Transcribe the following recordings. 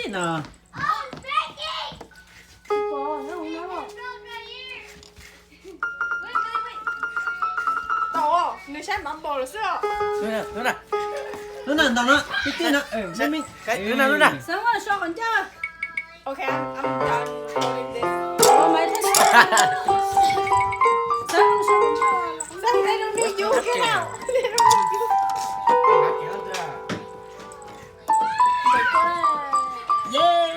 No. Tau, nws saib mov npaum lawm xwb os. Lub na, lub na, lub na, ntau no, tib tib no. Lub na, lub na. Sớm quá, so còn chưa? Okay, I'm, I'm done rolling this. Ủa, mày thấy sao? Sớm không sao? Sao they don't need you? Get out. They don't need you. Yeah.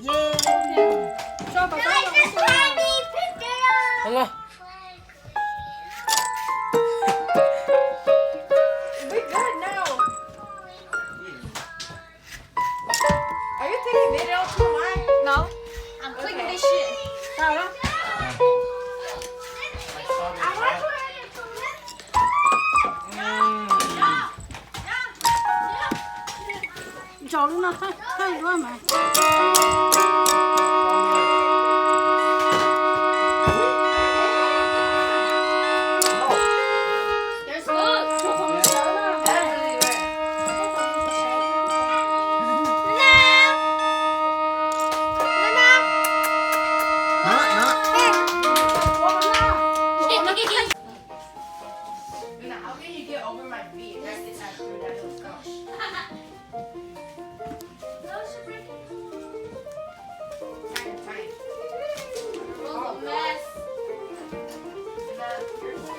Yeah. Cho vào đó. Hello. We good now. Are you taking video too, Mai? No, I'm cleaning this shit. Tau lawm. Ntsaus lub no thaij duab mas. Nah, how can you get over my feet? That's it, I threw that in the garbage. That is tight. Oh, a mess.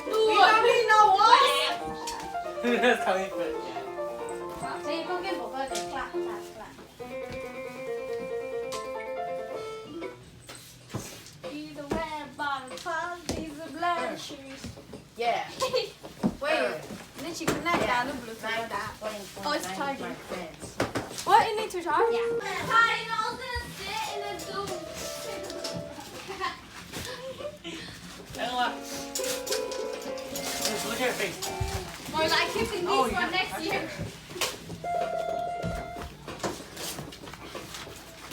We don't need no walls. That's how he put it. Ê, koj kiag npaum ko, clap, clap, clap. Either way, bottom up, these are blunt shoes. Yeah. Wait, neb tsis connect the Bluetooth. Oh, it's charging. What? It needs to charge? Yeah. Or like keeping these for next year.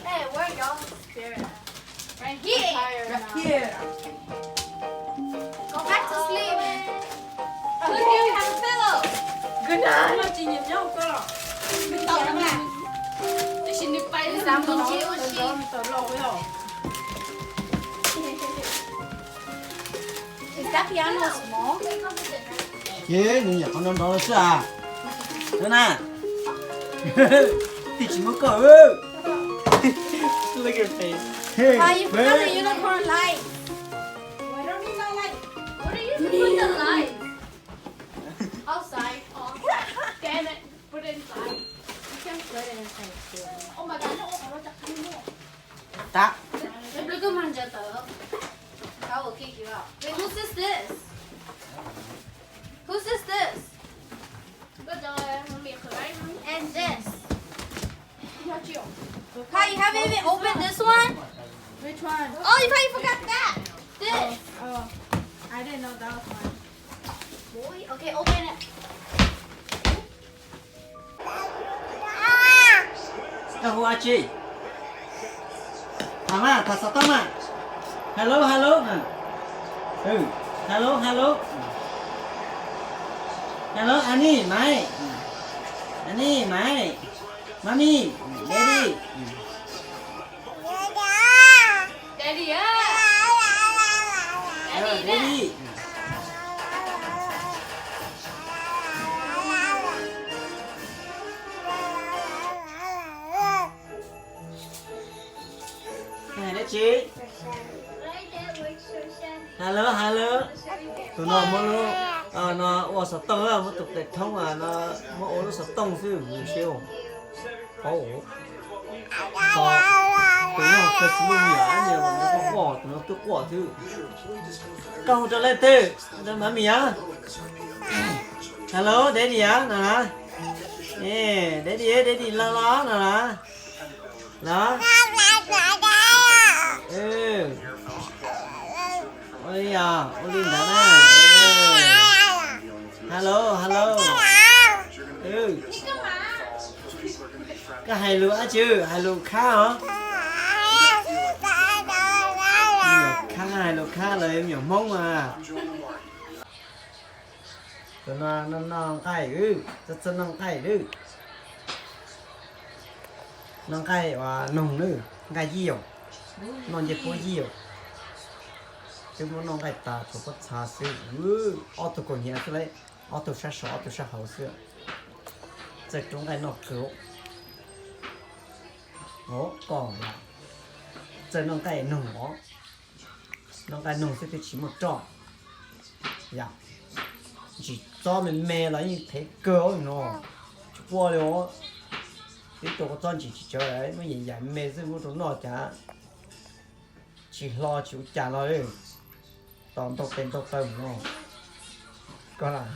Hey, where y'all spirit at? Right here. Right here. Go back to sleep. Look, you have a pillow. Good night. Tsis nyiam nyob koj los. Tau lawm mas. Tab sis nws pais xav mus ncig ua si. Is that piano small? Ces nws nyam qhov no nrov xwb as. Nov na. Twb tsis muab koj. Look at your face. Hey, why you put on the unicorn light? Why don't you not like? What are you put the light? Outside. Oh, damn it. Put it inside. You can't put it inside. Oh my god, no. Tau. Wait, whose is this? Whose is this? And this. How you haven't even opened this one? Which one? Oh, you probably forgot that. This. Oh, oh. I didn't know that was mine. Boy, okay, open it. Koj hu dab tsi? Tham mas, tham xov tooj mas. Hello, hello. Hello, hello. Hello, Annie, Mike. Annie, Mike. Mommy, Daddy. Daddy, á. Daddy, Daddy. Hais dab tsi? Hello, hello. Tus no muab lub no ua xov tooj, muab tus tes thoob no muab ua lub xov tooj xwb, siab paub. Tus no Facebook nyiam nyiam los nws quaj quaj, tus no twb quaj xwb. Koj hu rau leej twg? Rau Mami os. Hello, Daddy os no na. Daddy, Daddy los los no na. Los. Ua li os, ua li ntawd na. Hello, hello. Koj hais lus dab tsi? Hais lus khab os. Khab, hais lus khab los me nyuam Hmoob mas. Tus no noj noj nqaij, txawj txawj noj nqaij lawm. Noj nqaij ua noog nawb, nqaij yij yaum, noj ncej puab yij yaum. Twb muab noj nqaij tas tshuav pob txha xwb. Ob tug kaus hniav xwb lauj, ob tug sab saud ob tug sab hauv xwb. Txawj rub nqaij noj kawg. Os, koj txawj noj nqaij noog os. Noj nqaij noog xwb twb tsis muaj roj. Yam ntsim txob me me los yeej thev kawg no, tsis quaj li os. Twb tua kua txob ntsim tsis tsawv, muab yam yam me xwb muab rau noj cas tsis hlo tsis ua cas los. Tos ntau tes ntau taw mus no. Koj lam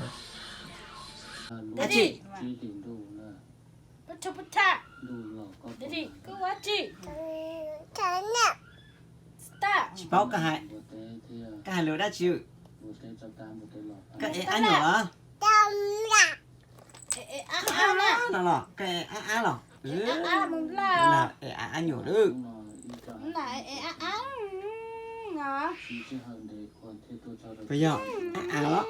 Daddy, tsis paub koj hais, koj hais lus dab tsi? Koj ev ab nyuam los? No los koj ev ab ab los? Ev ab ab nyuam lawm. Puas yog ab ab los?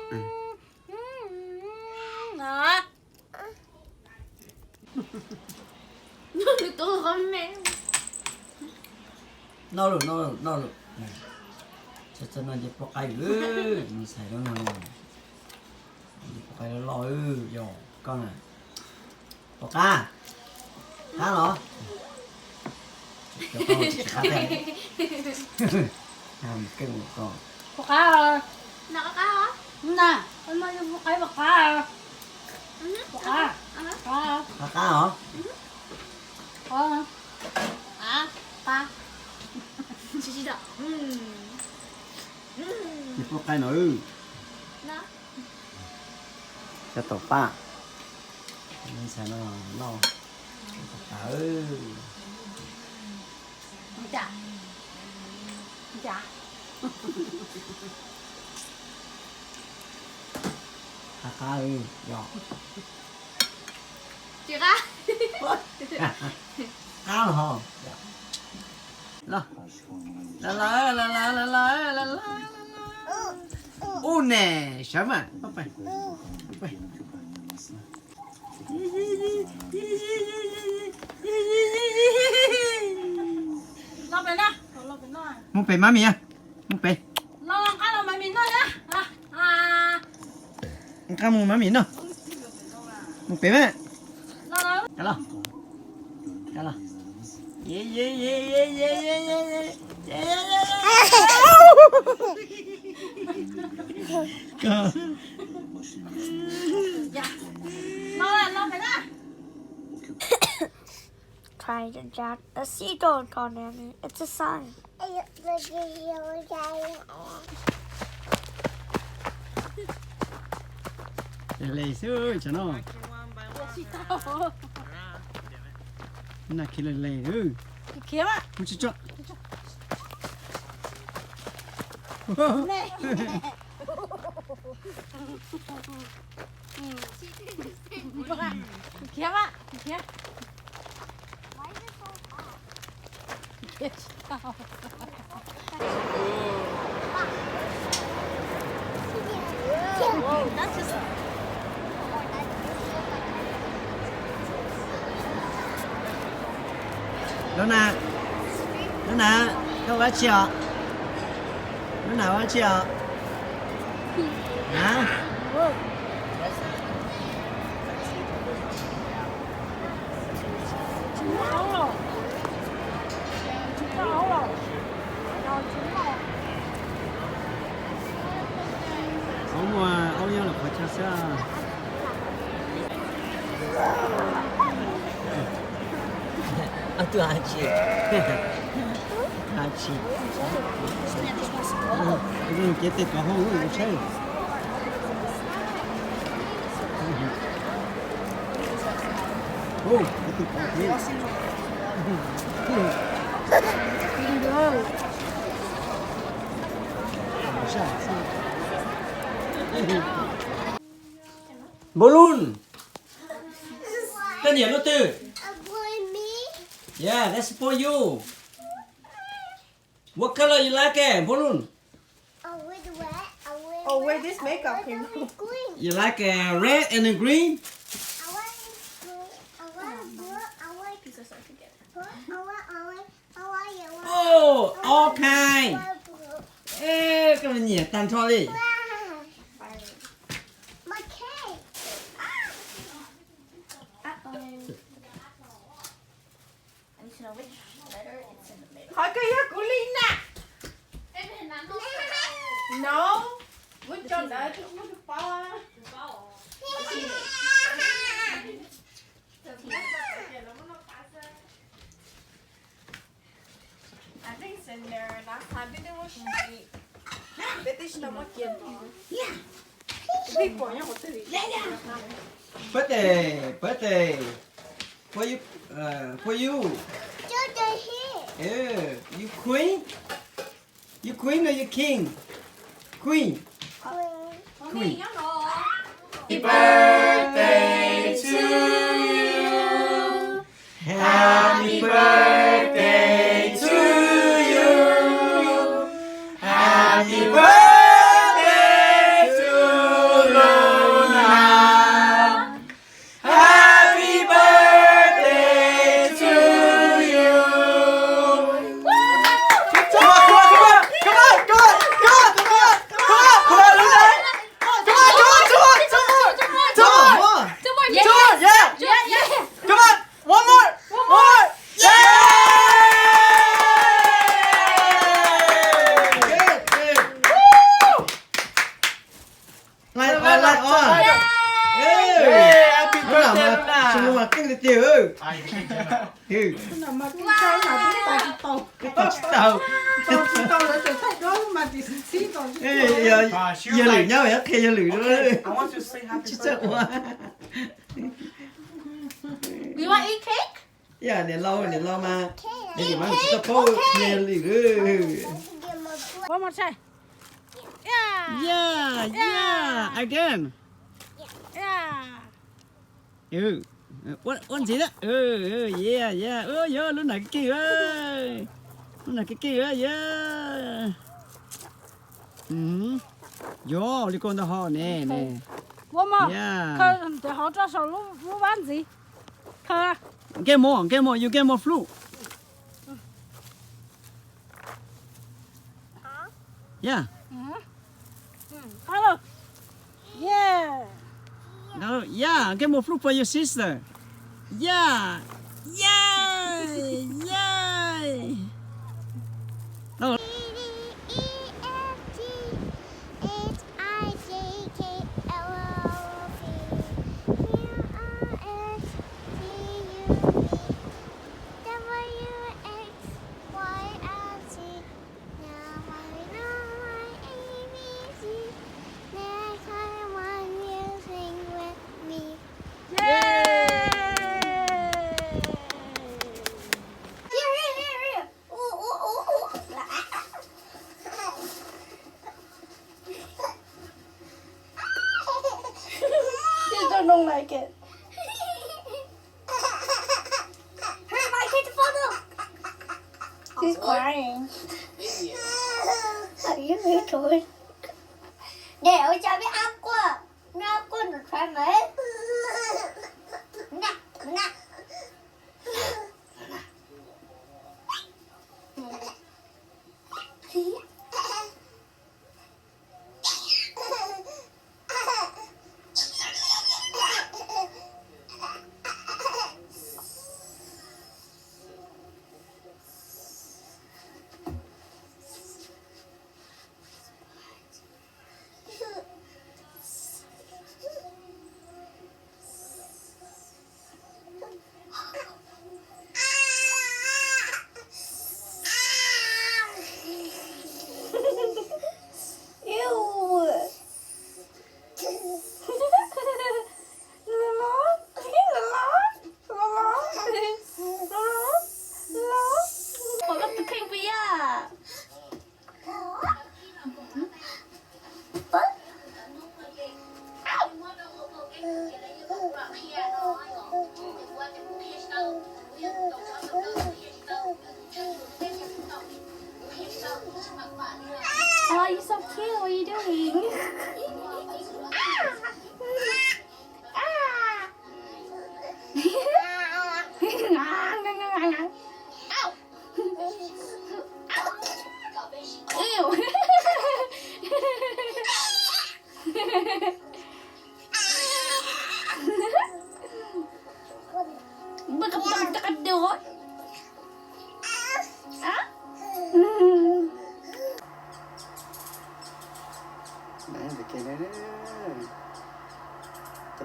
Noj lawm, noj lawm, noj lawm. Txawm noj ncej puab qaib, mus xais lub no, ncej puab qaib loj loj, yog koj na. Puas qab? Qab los? Puas qab? Na, na, puas qab? Puas qab? Qab qab os. Qab, qab. Ncej puab qaib no. Cov taum paj, ntxhais no noj tau tas. Qab qab, yog qab los. Los, los, los, los, los, los. Ub ne, sawv mas. Mus pem mab mis, mus pem. Nqa mus mab mis noj. Mus pem mas. Los, los. Try to drag a seagull, call Nanny. It's a sign. Lej lej xwb tsam no. Nag khiav lej lej. Khiav, khiav. Khiav, khiav. Lub na, lub na, koj ua dab tsi os? Lub na ua dab tsi os? A? Aub muaj aub nyob lawm qhov chaw xwb. Ob tug hais tsis, hais tsis. Ces tes kov hauv ua saib. Npau Lun, koj nyiam lub twg? Yeah, that's for you. What color you like it, Npau Lun? Oh, with what? I want, oh, with this makeup cream. You like uh, red and the green? I want green. I want blue. I want purple. Ok. Ê, koj nyiam tag nrho li. Qhov koj yog kuv li na. No, muab tso ntawd, muab tus paub. Birthday, birthday. For you, uh, for you. Uh, you queen? You queen or you king? Queen. Queen. Happy birthday to you. Happy birthday to you. Happy birthday to Luna. Happy birthday to you. Come on, come on, come on, come on, Luna. Come on, come on, come on, come on. Come on, come on, come on. Come on, yeah. Yes, yes. Come on, one more, one more. Yeah. Good, good. Woo. Laj os, laj os. Ê, happy birthday, Luna. Xyoo no mas keej tiag tiag. Tos tsis tau. Tos tsis tau, lawv tseem thaij duab mas tsis txhib tos tsis tau. Yog lwm nyob yog qhia yog lwm. Tsis txawj ua. You want eat cake? Yog niam laus, niam laus mas, niam laus mas tsis tau paub qhia yog lwm. One more time. Yeah, yeah, again. Yeah. Ua ntxiv na. Yeah, yeah. Yog lub nas keej, lub nas keej, yeah. Yog li koj ntag ho ne, ne. Ua mog, khaws ntawm hauv rau saum lub vab ntxiv. Khaws. Get more, get more, you get more fruit. Yeah. Hello. Yeah. No, yeah, get more fruit for your sister. Yeah. Yay! Yay! No. Yay! Here, here, here, here. Ooh, ooh, ooh, ooh. You don't, don't like it. Hurry, Mike, take the photo. She's crying. Are you recording? Để ôi cha biết áo quần. Nó quên một cái mấy. Nè, nè. Ew. Lala, Lala, Lala, Lala. Ua koj tus kheej puas yog? Oh, you're so cute. What are you doing? Ah! Ow!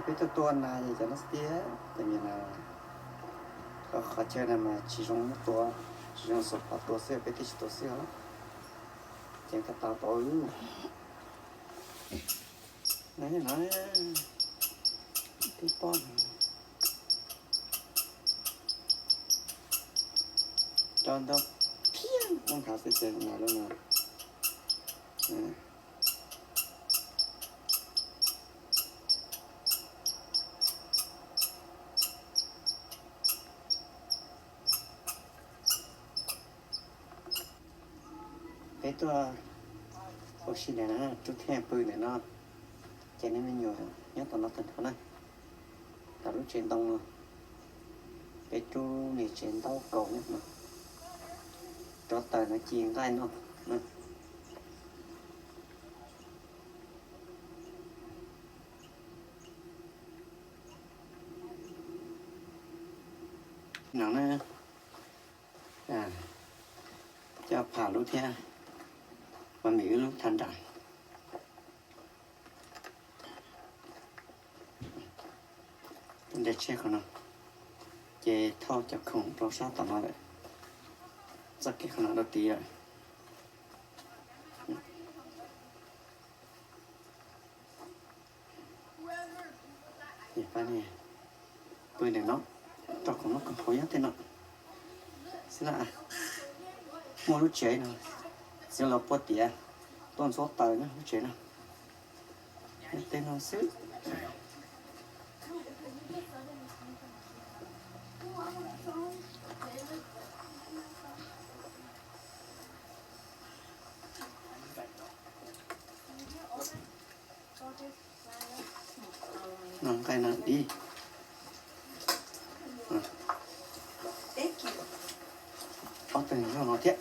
Peb tuaj tua nas ces cov no xwb tiag, cov niag nas, qhov chaw no mas tsis zoo muab tua, tsis zoo xuas phom tua xwb, peb thiaj tsis tua xwb os. Ceev tau tau tau. No, no, twb pob, rau ntau thiab ua nqhav xwb ces nas lub no. Peb tuaj ua si ntawm no, rub thiaj pw ntawm no, ces nej me nyuam nyob tom no tag nrho na. Tom lub tsev ntoo no, peb rub niag tsev ntaub kaus no, rov taws no ci nqaij noj na. No na, coj pham lub thiab, mas mim wb lub thaj nram. Nres tsheb qhov no, ces thauj cov khoom rau sab tom no lawm, txoj kev qhov no dau tid lawm. Pw ntawm no, rau khoom noj khoom haus nyob tej no xwb na. Muaj lub tsev no, txiv los puag tiav tuaj ntxuav taws na lub tsev no. Tej no xwb. No nqaij no dib. Ob tug nyob no thiab.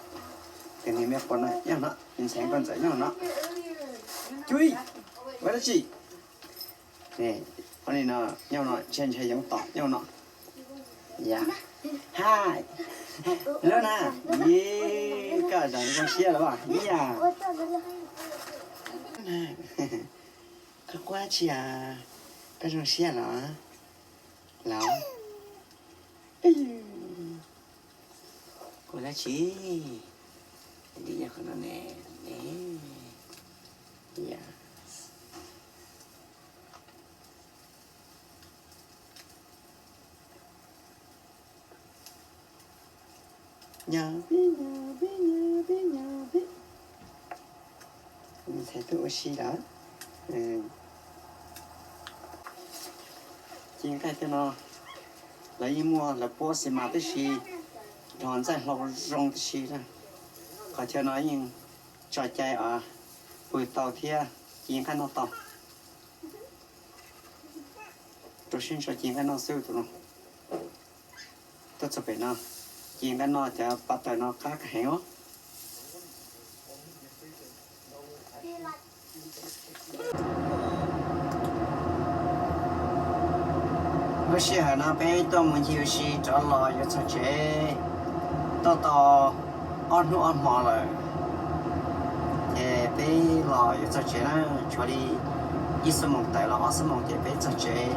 Tus niag me quas no nyob no, tus ntxhais nkauj ntxawm nyob no. Cui, ua dab tsi? Ob nim no nyob no, ntshai ntshai yoov tom nyob no. Ya. Hai. Lub na, ib koj zoo zoo siab los ib yam. Qhov quab tsi as, koj zoo siab los? Los. Kuv dab tsi? Li yog qhov no ne, ne. Ya. Nyob pib, nyob pib, nyob pib, nyob pib. Ntxhais tuaj ua si lawm. Ci nqaij tej no lawv yeej muaj lawv puab xi mas tib si, nrog ntxaij hlau zoo tib si na. Qhov chaw no yeej tso cai pw tau thiab ci nqaij noj tau. Rau siab ntso ci nqaij noj xwb tus no. Tuaj txog pem no, ci nqaij noj cov pab taws no qab kawg heev os. Lub sij hawm no peb tuaj mus ncig ua si rov los yuav txog tsev, tuaj tau ob hnub ob hmo lawm, ces peb los yuav txog tsev na, tshuav li ib xuab moos tawm los ob xuab moos ces peb txog tsev.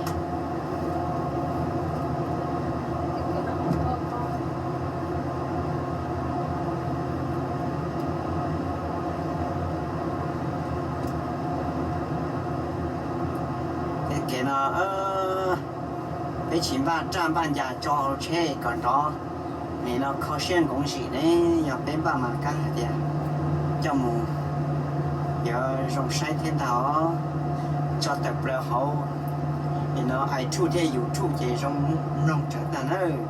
Tej kev no peb tsis npaj raj npaj ncas tso hauv tsheb kom nrov, nim no kho siab nkoov zim ne, yog peb npaj mas kab hais tias coj mus yuav zoo saib thiab ntag os. Tso tawm plaws hauv nim no iTunes thiab YouTube ces zoo mloog tsawv tag nawb.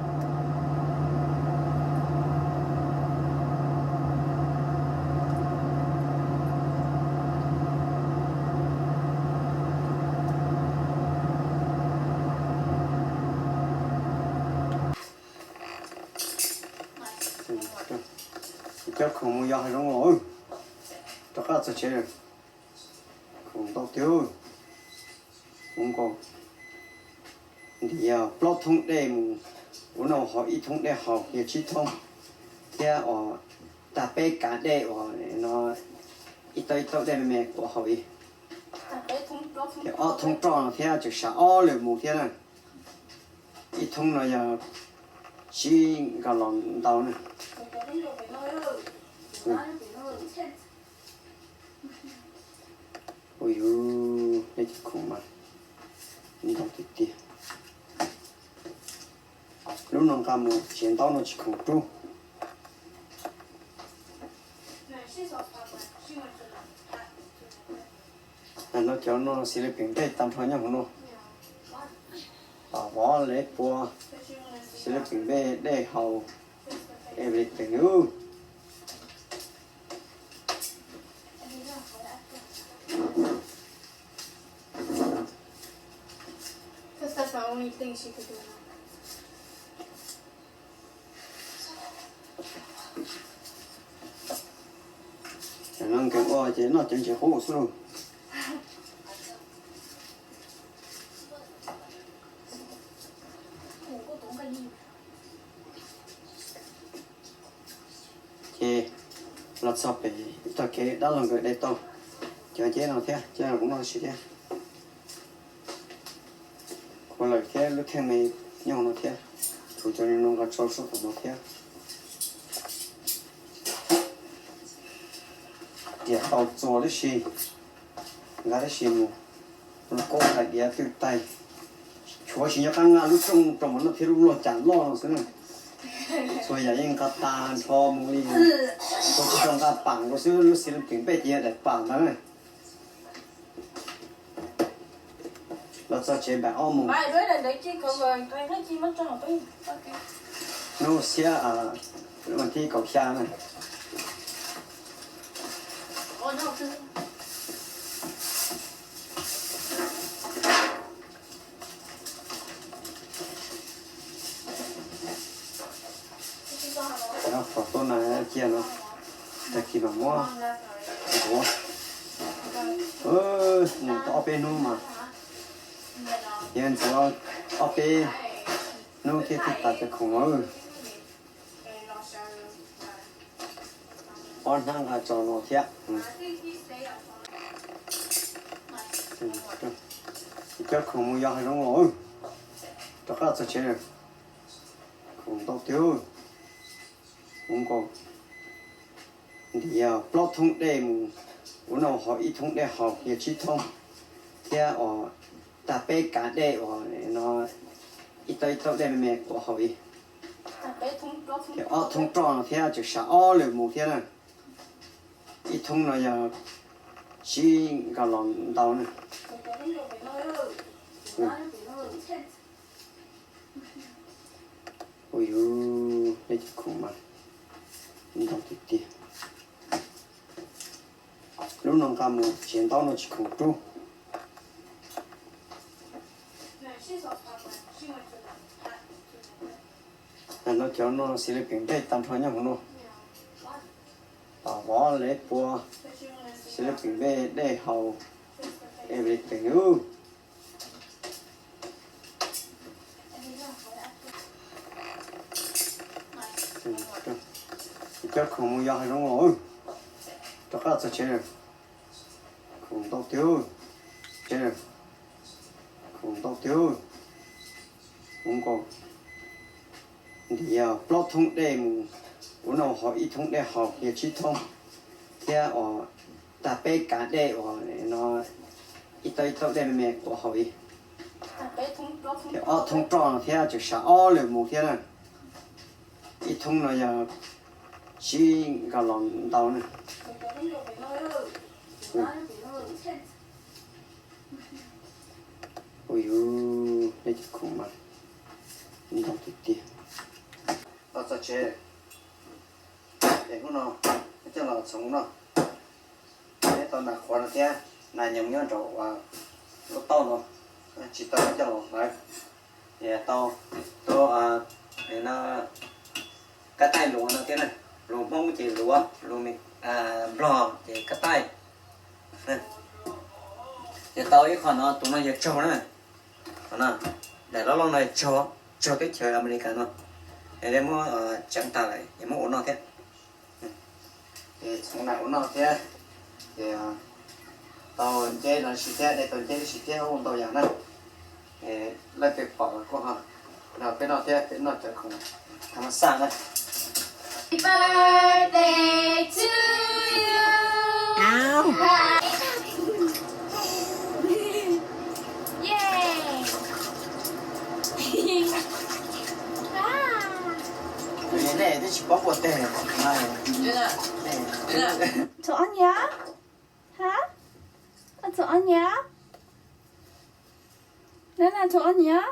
Coj khoom mus yos hav zoov los, rov qab txog tsev. Khoom ntau tiag, mus nkaus ntiav plaub thoob dej mus, ua no haus ib thoob dej haus yog tsib thoob, thiab uas tag peb kav dej uas no ib tauv ib tauv dej me me kuv haus ib. Ces ob thoob roj no thiab tseem sam ob lwm mus thiab na. Ib thoob no yog tsib nkaus los ntau na. Ua yuv, nej cov khoom mas ntau tiag tiag. Lub no nqa mus tsev ntaub no tsis khoom rub. No cov no xws li pem npej tag nrho nyob hauv no. Pam vov lev pua, xws li pem npej dej haus, everything. Cov no nkees ua ces noj cov ntses qub xwb lauj. Ces los txog pem ib tog kev dab laug nkawd de tau cov nceb no thiab, cov no kuv noj sis thiab. Kuv lawm thiab lub theej me nyob no thiab, kuv cov no nqa tso sab tom no thiab. Riam tau txuas tib si, nqa tib si mus, lub koob hais diav twj taig, chuav tsis nco qab nqa lub rooj rau mas noj thiab lub loj cas loj no xwb na. Txhua yam yeej nqa tas nrho mus li, tsuas tsis tau nqa pam nkaus xwb, lub xis li pem npej ces yog daim pam ntawd na. Los txog tsev npaim ob moos. Hnub xiab, vas thib kaum xya na. Pom tuaj na, cia no, tag kis mam muab ntxuav. Mus tau ob peb hnub mas, yog ntxuav ob peb hnub thiaj tsis tas cov khoom no. Ob hnab nqa tso no thiab. Cov khoom mus yos hav zoov los, rov qab txog tsev, khoom ntau tiag. Ua nkaus ntiav plaub thoob dej mus, ua no haus ib thoob dej haus yog tsib thoob, thiab uas tag peb kav dej uas no ib tauv ib tauv dej me me kuv haus ib. Ces ob thoob roj no thiab tseem sam ob lwm mus thiab na. Ib thoob no yog tsib nkaus los ntau na. Ua yuv, nej cov khoom mas ntau tiag tiag. Lub no nqa mus tsev ntaub no tsis khoom rub. No cov no xws li pem npej tag nrho nyob hauv no. Pam vov lev pua, xws li pem npej dej haus, everything. Cov khoom mus yos hav zoov los, rov qab txog tsev, khoom ntau tiag, tsev, khoom ntau tiag. Ua nkaus ntiav plaub thoob dej mus, ua no haus ib thoob dej haus yog tsib thoob, thiab uas tag peb kav dej uas no ib tauv ib tauv dej me me kuv haus ib. Ces ob thoob roj no thiab tseem sam ob lwm mus thiab na. Ib thoob no yog tsib nkaus los ntau na. Ua yuv, nej cov khoom mas ntau tiag tiag. Los txog tsev, es hnub no coj los txhoov no. Peb tau nas qhuav no thiab nas nyoos nyob nraum lub taub no, tsis tau coj los hlawv. Es tau, tau kab taij luav no thiab na, luag Hmoob ces luav, luag Nplog ces kab taij. Ces tau ib qho no, tus no yog tsaug na. Daim loj loj no tsaug, tsaug teb chaws Amelikas no. Es muab tseev tag lawm es muab ua noj thiab. Txhoov nas ua noj thiab. Ces Tau nceb no si thiab, de tau nceb si thiab, ua ntau yam na. Leej twg pom los kuj ho nrog peb noj thiab, peb noj cov khoom thab mab xaj na. Happy birthday to you. Nej twb tsis paub ua teg. Thaum ob niam, hab, thaum ob niam, nab na thaum ob niam.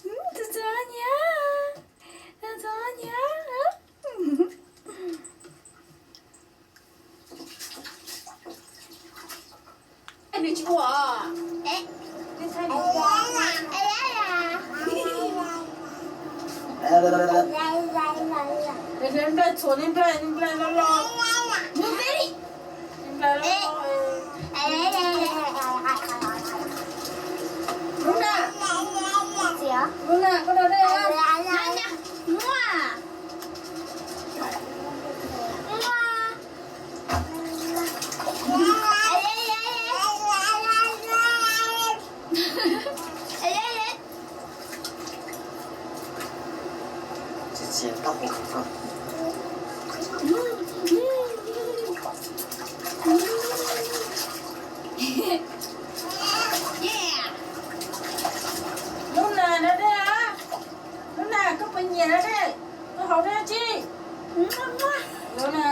Thaum ob niam, thaum ob niam. Nws tsis ua. Nws txhais nws ua. Nws nplai txhuam, nws nplai, nws nplai los los. Nws nplai los los. Lub na, lub na, koj rau dej. Muaj. Txias txias taub hau. Lub na rau dej, lub na koj puas nyiam rau dej, koj haus dej tsi? Lub na.